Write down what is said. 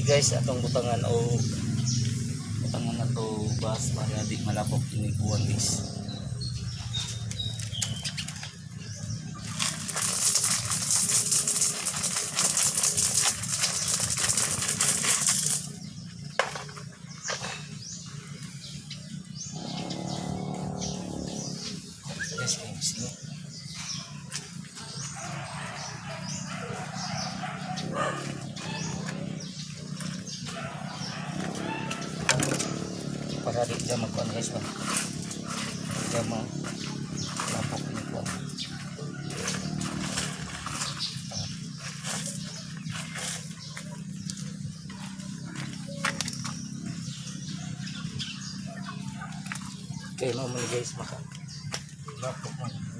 Guys, atong butangan o butangan na to bus para di malapok ini buwan, guys. Guys, kay bising. Para di siya magkuan, guys, ba? Di siya malapok ini kuan. Okay, mao man, guys, maka lapok man.